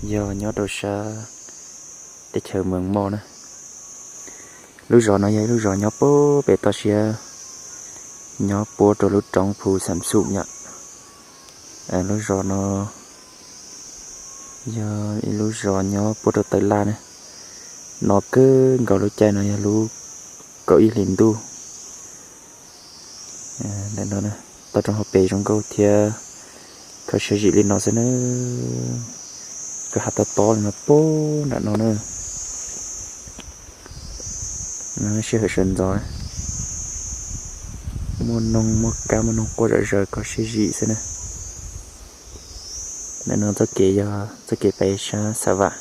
Yog nyob rau sab teb chaws Mees Moj na. Lub zos no yog ib lub zos nyob puag pem toj siab, nyob puab rau lub roob Phu Xam Xum yom. Lub zos no yog ib lub zos nyob puab rau Tawv Laj na. No kawg nkaus lub caij no yog lub kaum ib hlis ntuj. Toj roob hauv pes zoo nkauj thiab, kho siab zim li no xwb na. Kwj ha tob tob li no puag nram no na. Sij hawm sawv ntxov, muaj noog muaj kab muaj noog quaj zom zaws kho siab zim xwb na. Ntawm no txoj kev yog txoj kev pem sab Xa Vam.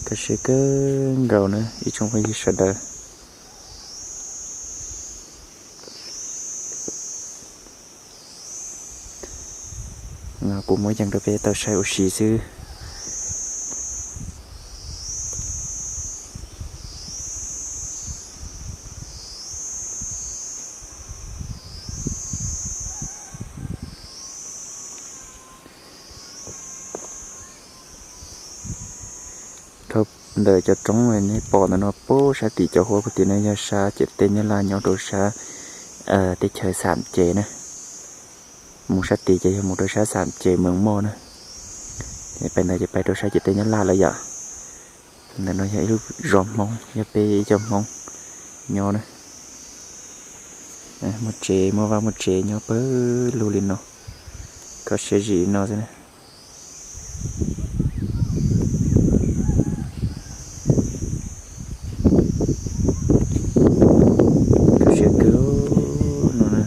Kho siab kawg nkaus na ib tsoom phooj ywg sawv daws. Kuv muab yees rau peb tau saib ua si xwb. Dhau ntawm cov roob nej pom ntawm no puag sab tim cov huab puag tim no yog sab ciam teb Nyab Laj nyob rau sab teb chaws Xam Ces na. Mus sab tid ces yog mus rau sab Xam Ces Mees Moj na. Pem ntawd ces pais rau sab ciam teb Nyab Laj lawm yom. Ntawm no yog ib lub zos Hmoob, yog peb ib co Hmoob nyob na. Muaj tsev muaj vaj muaj tsev nyob pawg lug li no, kho siab zim li no xwb na. Kho siab kawg no na.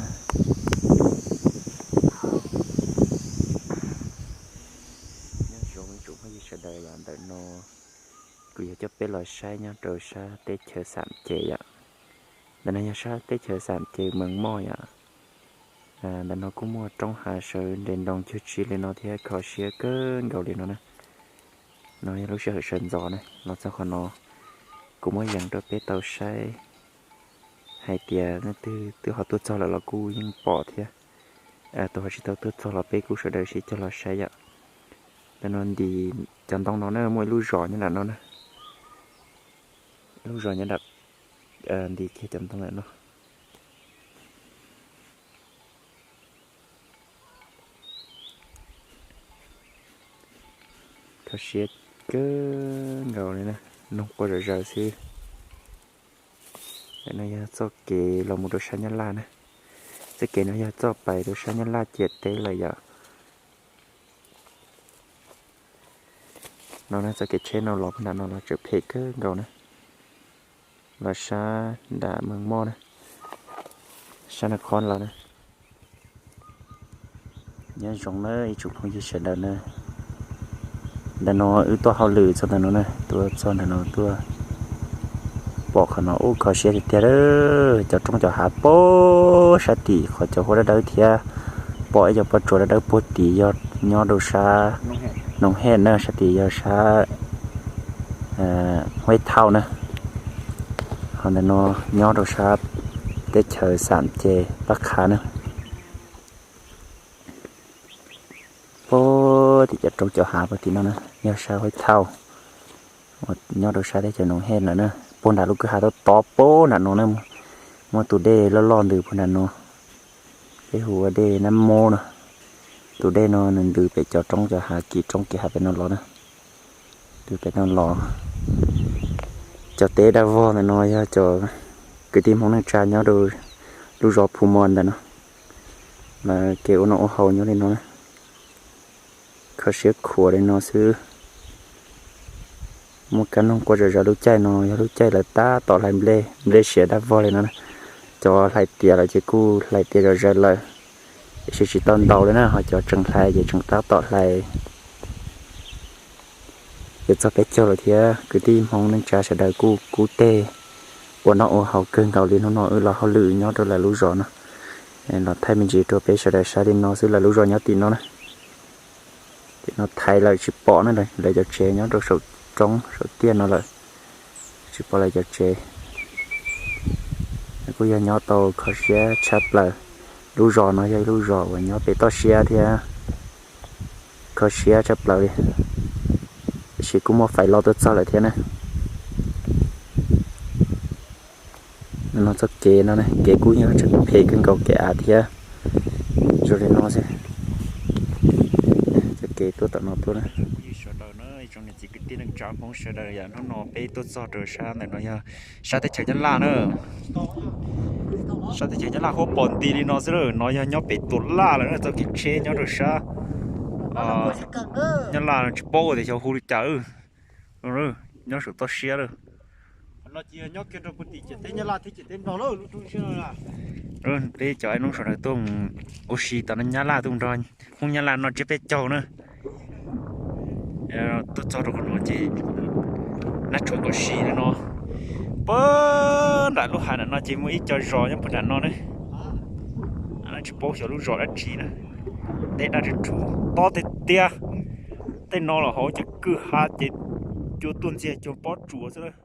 Nyob zoo ib tsoom phooj ywg sawv daws, ntawm no kuv yuav coj peb los saib nyob rau sab teb chaws Xam Ces yom. Ntawm no yog sab teb chaws Xam Ces Mees Moj yom. Ntawm no kuj muaj roob hav sawv nres nroos cug tsi li no thiab, kho siab kawg nkaus li no na. No yog lub sij hawm sawv ntxov na, los txog qhov no kuv muab yees rau peb tau saib hais tias leej twg twb ho tuaj txog lawm los kuj yeej pom thiab. Tus ho tsis tau tuaj txog los peb kuj sawv daws sib cog los saib yom. Ntawm no nti cov ntoo no na, muaj ib lub zos nyob nram no na. Lub zos nyob nram, nti kiag cov ntoo ntawm no. Kho siab kawg nkaus li na, noog quaj zom zaws xwb. Ntawm no yog txoj kev los mus rau sab Nyab Laj na. Txoj kev no yog txoj pais rau sab Nyab Laj ciam teb lawm yom. No na, txoj kev tsheb no los puag nram no los tseem phem kawg nkaus na. Los sab nram Mees Moj na, sab Naj Khob los na. Nyob zoo na ib tsoom phooj ywg sawv daws na. Ntawm no wb tuaj hauj lwm txog ntawm no na, tuaj txog ntawm no tuaj pom qhov no ub kho siab tiag tiag. Cov roob cov hav puag sab tim qhov cov huab dawb dawb thiab, pom ib co pob tsuas dawb dawb puag tim yog nyob rau sab Noov Hej na, sab tim yog sab Huab Thauj na. Ho ntawm no nyob rau sab teb chaws Xam Ces Paj Qha na. Puag tim cov roob cov hav puag tim no na yog sab Huab Thauj, nyob rau sab teb chaws Noov Hej lawm na. Puag nram lub kwj ha tob tob puag nram no na, muaj tus dej loj loj ntws puag nram no. Peb hu ua dej Nab Mob no. Tus dej no nws ntws pem cov roob cov hav, kis roob kis hav pem no los na. Ntws pem no los. Cov teb dab vog ntawm no yog cov kwv tij Hmoob neej tsa nyob rau lub zos Phu Mos ntawm no, lawv kev ua noj ua haus nyob li no na. Kho siab khuav li no xwb. Muaj kab noog quaj zom zaws lub caij no, yog lub caij lawv tab tom hlais nplej, nplej siav dab vog li no na. Cov hlais tiav lawm ces kuj hlais tiav zom zaws lawm, tiam sis tsis tau ntau li na, ho cov tseem hlais ces tseem tab tom hlais. Yuav txog peb caug lawm thiab, kwv tij Hmoob neej tsa sawv daws kuj kub teg ua noj ua haus kawg nkaus li. Hnub no wb los hauj lwm nyob rau lawv lub zos no, los thaij me ntsis rau peb sawv daws saib li no xwb. Lawv lub zos nyob tim no na. Tim no thaiv lawm tsis pom na, lawv cov tsev nyob rau saum roob saum tiaj no lawm, tsis pom lawv cov tsev. Kuj yog nyob tau kho siab tshaj plaws. Lub zos no yog ib lub zos uas nyob pem toj siab thiab kho siab tshaj plaws li, tiam sis kuj muaj fais los tuaj txog lawm thiab na. No txoj kev no, kev kuj yog tseem phem kawg nkaus kev av thiab. Zoo li no xwb, txoj kev tuaj tom no tuaj na. Sawv daws na, ib tsoom niam txiv kwv tij neej tsa Hmoob sawv daws, yam hnub no peb tuaj txog rau sab ntawm no yog sab teb chaws Nyab Laj na. Sab teb chaws Nyab Laj huab pom nti li no xwb, no yog nyob pem Tuam Laj lawm na, txoj kev tsheb nyob rau sab Nyab Laj tsis paub tias xyov hu li cas. Nyob saum toj siab lawm. Peb cov ib noob saum no tuaj ua si tom no Nyab Laj tuaj nrog Hmoob Nyab Laj noj tsiab peb caug na. Tuaj txog rau qhov no ces nab tshuav kom si no. Puag nram lub hav nram no ces muaj ib co zos nyob puag nram no na. Tsis paub xyov lub zos dab tsi na. Teb daj tsw tsw tob tiag tiag. Tej no los hauv cov kwj ha ces cua tuaj ntxiag cua pob tsuas xwb.